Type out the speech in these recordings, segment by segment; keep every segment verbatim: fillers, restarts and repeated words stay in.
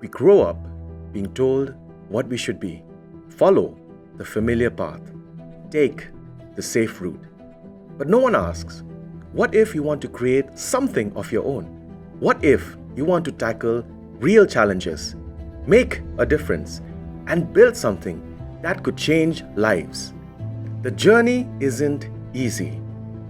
We grow up being told what we should be. Follow the familiar path. Take the safe route. But no one asks, what if you want to create something of your own? What if you want to tackle real challenges, make a difference, and build something that could change lives? The journey isn't easy.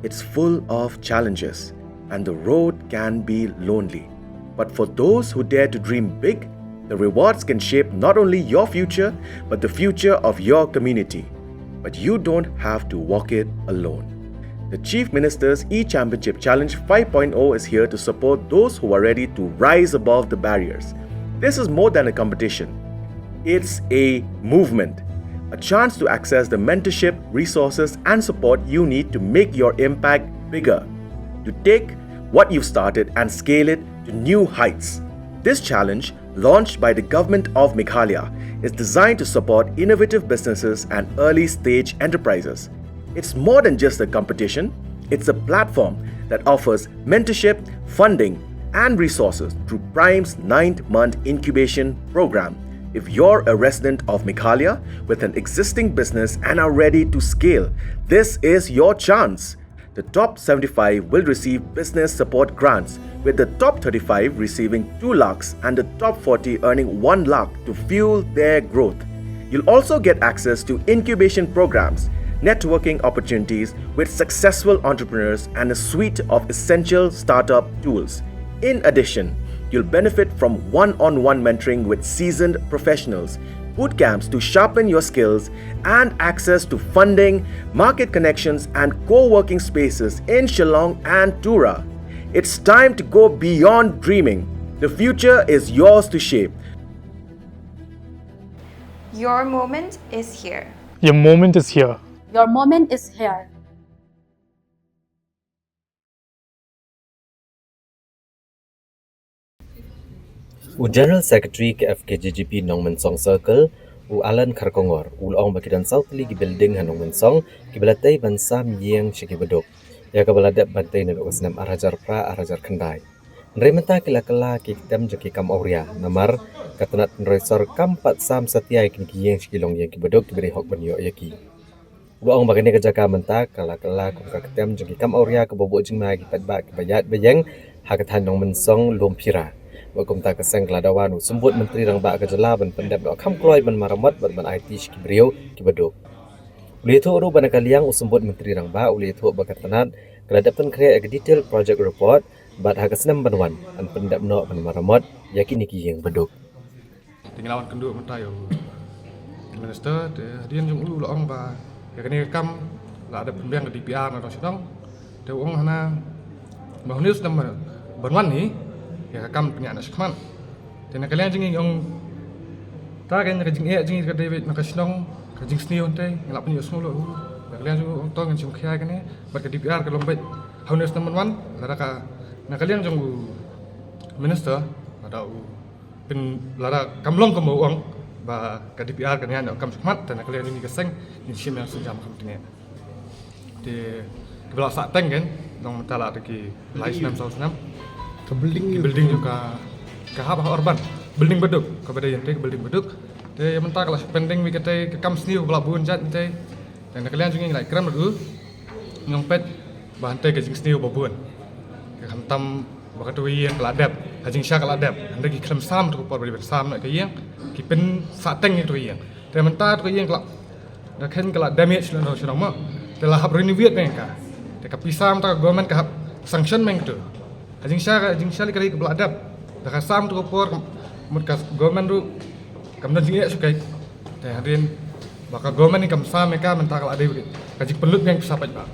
It's full of challenges, and the road can be lonely. But for those who dare to dream big, the rewards can shape not only your future, but the future of your community. But you don't have to walk it alone. The Chief Minister's e-Championship Challenge five point oh is here to support those who are ready to rise above the barriers. This is more than a competition. It's a movement, a chance to access the mentorship, resources, and support you need to make your impact bigger, to take what you've started and scale it to new heights. This challenge, launched by the Government of Meghalaya, is designed to support innovative businesses and early stage enterprises. It's more than just a competition, it's a platform that offers mentorship, funding, and resources through Prime's ninth month incubation program. If you're a resident of Meghalaya with an existing business and are ready to scale, this is your chance. The top seventy-five will receive business support grants, with the top thirty-five receiving two lakhs and the top forty earning one lakh to fuel their growth. You'll also get access to incubation programs, networking opportunities with successful entrepreneurs, and a suite of essential startup tools. In addition, you'll benefit from one on one mentoring with seasoned professionals, boot camps to sharpen your skills, and access to funding, market connections, and co working spaces in Shillong and Tura. It's time to go beyond dreaming. The future is yours to shape. Your moment is here. Your moment is here. Your moment is here. U General Secretary ka F K J G P Nongmensong Circle, u Alan Kharkongor, u la ong ba ki don saw tylli ki building ha Nongmensong kiba la tei ban sam ïing sha ki baduk, ïa kaba la dep ban tei naduh ka snem ar hajar phra ar hajar khyndai. Hynrei mynta ki la kylla ki ktem jong ki kam awria, namar ka tnat pynroi sor kam pat sam satia ïa kine ki ïing sha ki longïing ki baduk kiba dei hok ban ïoh ïa ki. U la ong ba kane ka jaka mynta ka la kylla kum ka ktem jong ki kam awria kaba buh jingma ïa ki paidbah kiba ïaid ba ïeng ha ka thaiñ Nongmensong Lumphira. Bad kumta ka seng ka la dawa na u Symbud Myntri Rangbah ka jylla ban pyndep noh kham kloi ban maramot bad ban aiti sha ki briew kiba duk. U la ïathuh ruh ba na ka liang u Symbud Myntri Rangbah u la ïathuh ba ka tnat ka la dep pynkhreh ïa ka detailed project report bad ha ka snem ban wan yn pyndep noh ban maramot ïa kine ki ïing ba duk. Te ngi la wan kynduh mynta ïa u Minister, te hadien jong u la ong ba ïa kane ka kam la dep pynbiang ka D P R na dong sha dong. Te u ong hana ba hynriew snem ban wan hi ïa ka kam pynïaid noh shakhmat. Te na ka liang jong ngi ong ta ka, na ka jingeh jong ngi ka David na ka shnong, ka jingsniew hynrei ngi la pynïohsngew la u. Na ka liang jong u ong to ngin shim khia ïa kane bad ka D P R ka long beit ha hynriew snem ban wan. Lada ka, na ka liang jong u Minister, lada u pyn, lada kam long kumba u ong ba ka D P R kan ïaid noh kam shakhmat, te na ka liang jong ngi ka seng ngin shim ïa ka sienjam kham tyngai. Te kiba la sah teng kan, nong mynta la da ki lai snem saw snem. Ka building Ki building jong ka, ka hap ha urban. Building baduk, kaba dei ïa te ka building baduk. Te mynta ka la pending wi katei ka kam sniew ba la bun jait te. Te na ka liang jong ngi ngi la kren bad u, ngi ong peit ba hynrei ka jingsniew ba bun. Ka khamtam ba kato ka ïing ka la dep, ka jingshisha ka la dep, hynrei ki khlem sam to ka por ba dei ban sam noh ka ïing, ki pynsah teng ïa to ka ïing. Te mynta to ka ïing ka la, da khein ka la damage lano shnong mo. Te la hap renovate biang ka. Te ka pisa mynta ka government ka hap sanction biang to. Ka jingshisha, ka jingshisha lei ka dei kaba la dep. Da ka sam to ka por, mut ka government ruh kam don jingeh shuh kai. Te hadien ba ka government kam sam ïa ka mynta ka la dei ka jingpynlut biang pisa paidbah.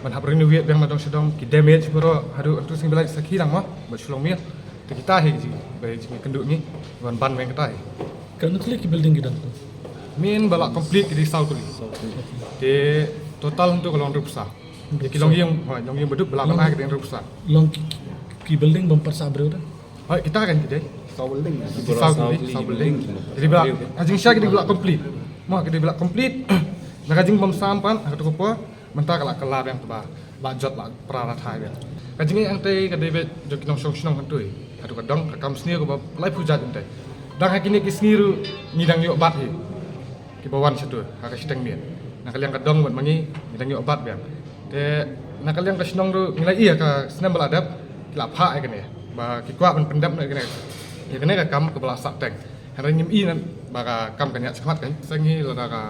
Ban hap renovate biang na dong sha dong, ki damage baroh haduh hangtu Sing Bylai sakhi lang mo, bad Shillong Mill. Te kita hi ki jing, ba hi jingkynduh ngi ban ban biang kita hi. Katno tylli ki building ki don? Mynta ba la complete ki dei saw tylli. Te total hangtu ka long hynriew phew saw. Ki longïing, ha, longïing baduk ba la bna ki dei hynriew phew saw. Long ki, ki, ki building bym pat sah briew da? Hooid, kita kan ki dei. Saw building. Saw building, saw building. Jadi ba la, ka jingshisha ki dei ba la complete. Mo ki dei ba la complete. Na ka jingbymsam pat ha kato ka por, mynta ka la kylla biang kaba la jot la pra rathai biang. Ka jingïaid hangtei ka dei beit jong ki nongshong shnong hangtei. Hato ka dong ka kam sniew kaba laiphew jait hangtei. Dang ha kine ki sngi ruh ngi dang ïoh bat hi kiba wan shatu ha ka shiteng miet. Na ka liang ka dong bad ma ngi ngi dang ïoh bat biang. Te na ka liang ka shnong ruh ngi la ïoh ka snem ba la dep ki la phah ïa kane ba ki kwah ban pyndep na kane ïa kane ka kam kaba la sah teng. Hynrei ngim i nan ba ka kam kan ïa shakhmat kan seng hi lada ka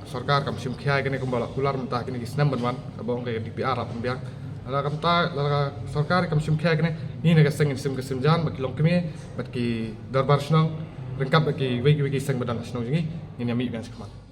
sorkar kam shim khia ïa kane kumba la kular mynta kine ki snem ban wan kaba ong ka D P R la pynbiang. Lada kam ta lada ka sorkar kam shim khia ïa kane ngi na ka seng ngin sim ka sim jan ba ki long kmie bad ki dorbar shnong ryngkat bad ki wei ki wei ki seng ba dang ka shnong jong ngi ngin ïa mih biang shakhmat.